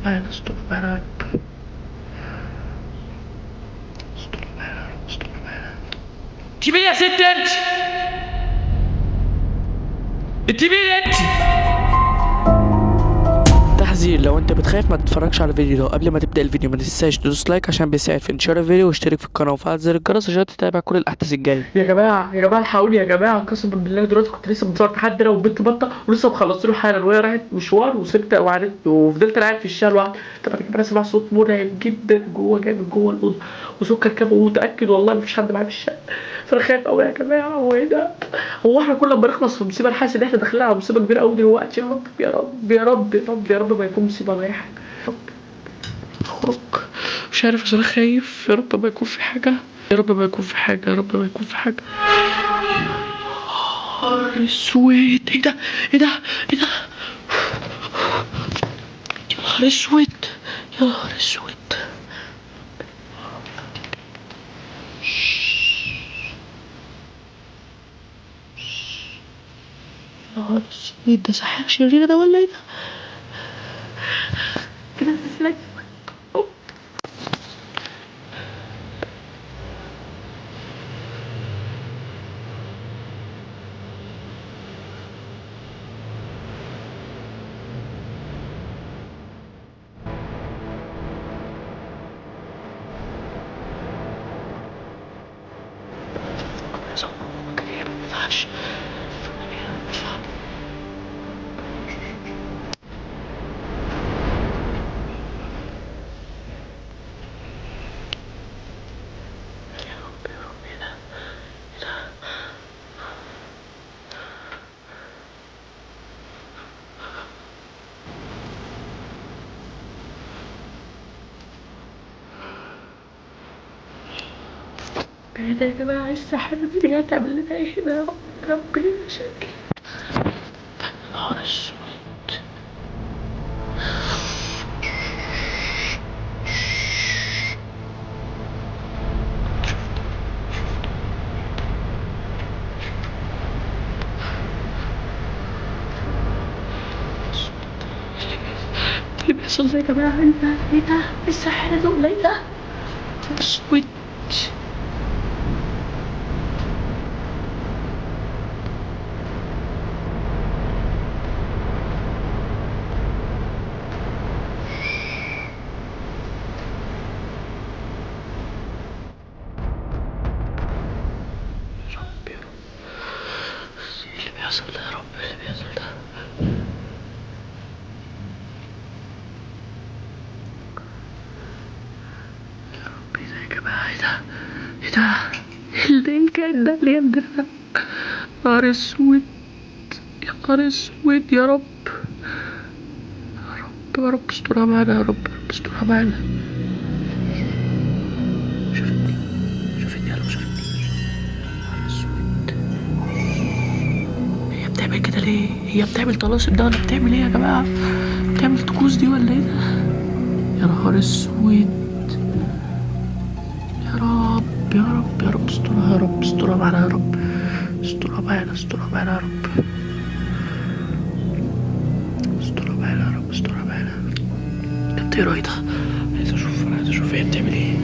معانا، استرها معانا يا رب، استرها معانا يا رب، استرها معانا. انت مين يا ست انت؟ انت مين انت؟ تحذير، لو انت بتخاف ما تتفرجش على الفيديو ده. قبل ما تبدا الفيديو ما تنساش تدوس like عشان بيساعد في انتشار الفيديو، واشترك في القناة وفعل زر الجرس عشان تتابع كل الاحداث الجاية. يا جماعة يا جماعة الحقوني يا جماعة، قسما بالله دلوقتي كنت لسه متصور تحدي انا وبنت بطه ولسه مخلصت له حالا، وهي راحت مشوار وسبت وقعدت وفضلت قاعد في الشارع لوحدي. طبعا يا جماعة سمع صوت مرعب جدا جوه، جاي من جوه الاوضة وسكر كام، ومتاكد والله مفيش حد معايا في الشقة، فانا خايف قوي يا جماعة. هو ايه ده؟ هو احنا كل ما نخلص في مصيبة نحس ان احنا داخلين على مصيبة كبيرة قوي دلوقتي. يا رب يا رب يا رب يا رب يا رب ما يكون مصيبة ولا اي حاجة. اخرج مش عارف عشان خايف. يا رب ما يكون في حاجة، يا رب ما يكون في حاجة، يا رب ما يكون في حاجة. يا نهار اسود، ايه ده ايه ده ايه ده؟ يا نهار اسود، يا نهار اسود. يا نهار اسود، ده سحر شرير ده ولا ايه ده؟ كده سلك. ايه ده يا جماعة؟ السحر دي هتعمل لنا ايه هنا؟ يا رب ربي مشاكل. يا نهار اسود. اللي بيحصل ده يا جماعة؟ ايه ده ايه ده؟ الساحرة دي قليلة. اسود. يا رب يا رب، ايه اللي بيحصل ده؟ يا رب ايه اللي بيحصل ده؟ يا رب ايه ده يا جماعة؟ ايه ده ايه ده؟ ايه الكائن ده اللي عندنا ده؟ نهار اسود، يا نهار اسود. يا رب يا رب يا رب استرها معانا، يا رب يا رب استرها معانا. شافتني شافتني يا رب شافتني. نهار اسود، هي بتعمل كده ليه؟ هي بتعمل طلاسم ده ولا بتعمل ايه يا جماعة؟ بتعمل طقوس دي ولا ايه ده؟ يا نهار اسود. يا رب يا رب يا رب استرها، يا رب استرها معانا، يا رب استرها معانا، استرها معانا يا رب، استرها معانا يا رب، استرها معانا. انت بتقرا ايه ده؟ عايز اشوف، عايز اشوف هي بتعمل ايه.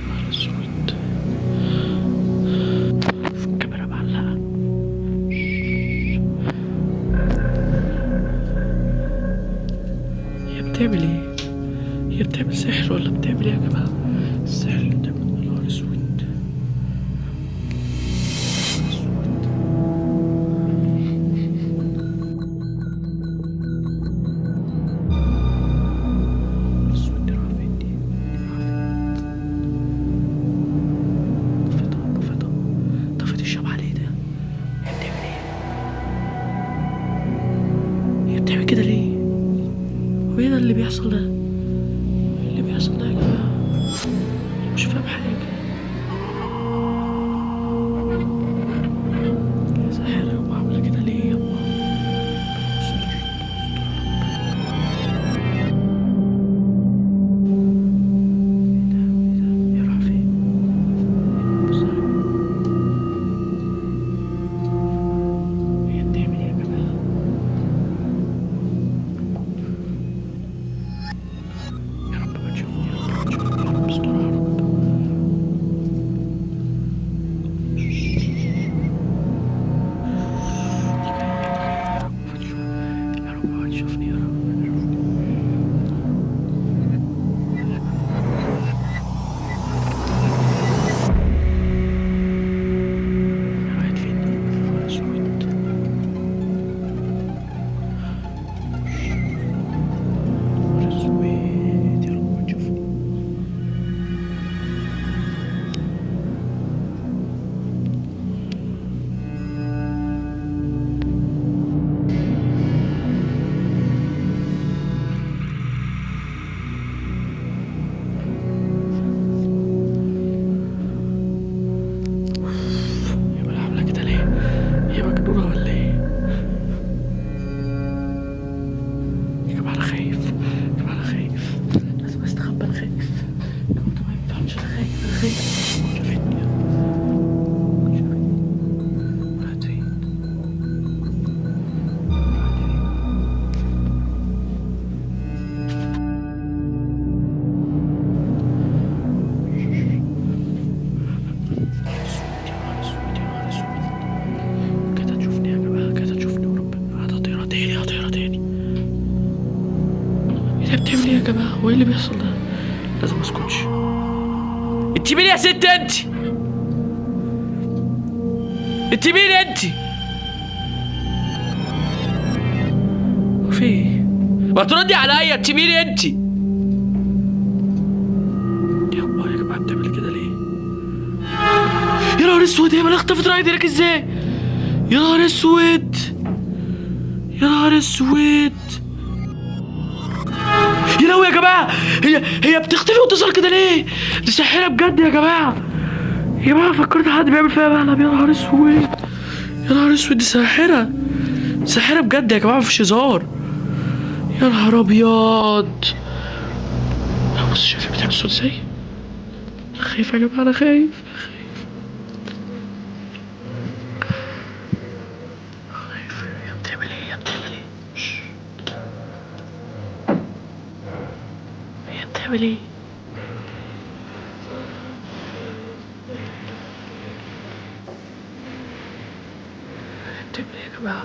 نهار اسود، الكاميرا معلقة. هي بتعمل ايه؟ هي بتعمل سحر ولا بتعمل ايه يا جماعة؟ السحر اللي بتعمل. يا نهار اسود، اسود. اسود. دي راحة فين دي؟ دي راحة فين؟ طفتها طفتها طفت الشمعة ليه ده؟ هي بتعمل ايه؟ هي بتعمل كده ليه؟ هو ايه ده اللي بيحصل ده؟ ايه اللي بيحصل ده يا جماعة؟ أنا مش فاهم حاجة. يا ساحرة وعاملة كده ليه يا ماما؟ استر استر. ايه ده ايه ده؟ هي رايحة فين؟ بص هي بتعمل ايه يا جماعة؟ بيحصل ده؟ لازم ما اسكتش. انت مين يا ست انت؟ انت مين انت؟ في ايه؟ ما تردي عليا، انت مين انت؟ يا الله يا جماعة بتعمل كده ليه؟ يا نهار اسود، هي اختفت رايت هناك ازاي؟ يا نهار اسود، يا نهار اسود، يا لهوي يا جماعة، هي بتختفي وتظهر كده ليه؟ دي ساحرة بجد يا جماعة. يا جماعة فكرت حد بيعمل فيها مقلب. يا نهار اسود، يا نهار اسود، دي ساحرة، ساحرة بجد يا جماعة، مفيش هزار. يا نهار ابيض. بص شايفين بتعمل صوت ازاي؟ خايف يا جماعة، انا خايف خايف. يا بتعمل ايه؟ يا بتعمل ايه؟ هي بتعمل ايه؟ بتعمل ايه يا جماعة؟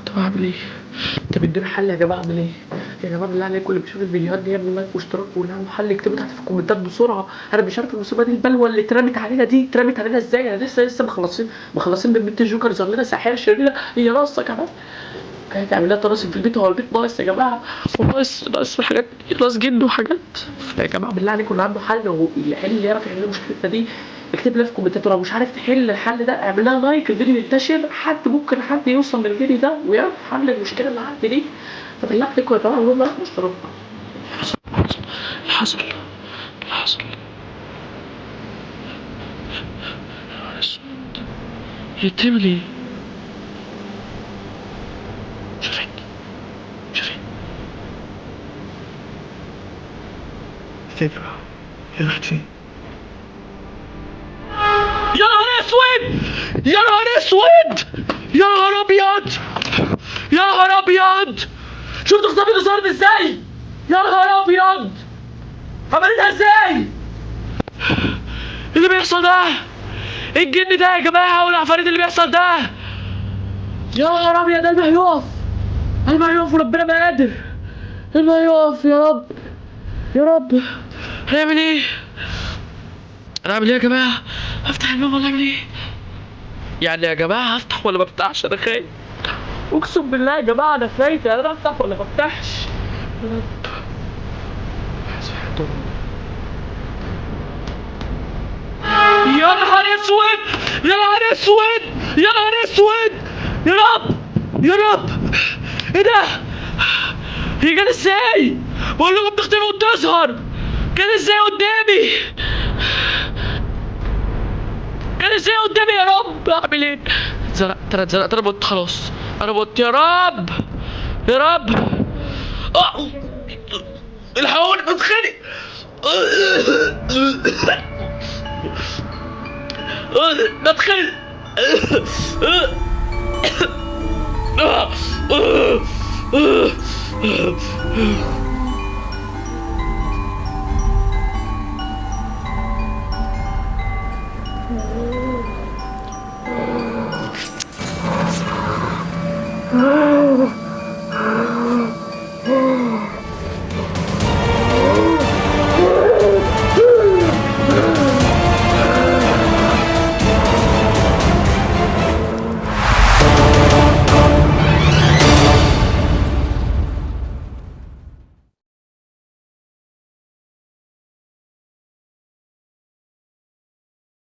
طب اعمل ايه؟ طب ادوني حل يا جماعة، اعمل ايه؟ يا جماعة بالله عليكم اللي بيشوف الفيديوهات دي يعمل like واشتراك ولو حل اكتبوا تحت في الكومنتات بسرعة. انا مش عارف المصيبة دي، البلوه اللي اترمت علينا دي اترمت علينا ازاي؟ انا لسه مخلصين من بنت الجوكر، ظهر لنا ساحرة شريرة هي ناقصه كمان هتعمل لها طلاسم في البيت. هو البيت ناقص يا جماعة، وناقص ناقص حاجات، ناقص جن وحاجات. يا جماعة بالله عليكم اللي عنده حل والحل اللي يعرف يحل مشكلتنا دي اكتب لنا في الكومنتات، ولو مش عارف تحل الحل ده اعمل لها like، الفيديو ينتشر، حد ممكن حد يوصل للفيديو ده ويعرف حل المشكلة اللي عندي دي. فبالله عليكم يا جماعة اعملوا like واشتراك. حصل حصل حصل. هي بتعمل ايه؟ شوفي شوفي فين يا راحت فين؟ يا نهار اسود، يا نهار اسود، يا نهار ابيض، يا نهار ابيض. شفت اختفت وظهرت ازاي؟ يا نهار ابيض، عملتها ازاي؟ ايه اللي بيحصل ده؟ ايه الجن ده يا جماعة والعفاريت اللي بيحصل ده؟ يا نهار ابيض، قلبي هيقف، قلبي هيقف وربنا ما قادر، قلبي هيقف. يا رب يا رب، هنعمل ايه؟ هنعمل ايه يا جماعة؟ افتح الباب ولا اعمل ايه؟ يعني يا جماعة افتح ولا ما افتحش؟ انا خايف، اقسم بالله يا جماعة انا خايف، يعني انا افتح ولا ما افتحش؟ يا رب. يا نهار اسود، يا نهار اسود، يا نهار اسود، يا رب يا رب، ايه ده؟ هي جت ازاي؟ بقول لكم بتختفي وتظهر، جت ازاي قدامي؟ جت ازاي قدامي يا رب؟ اعمل ايه؟ اتزنقت انا، اتزنقت انا، بط خلاص، انا بط. يا رب يا رب، الحقوني بتخنق، بتخنق.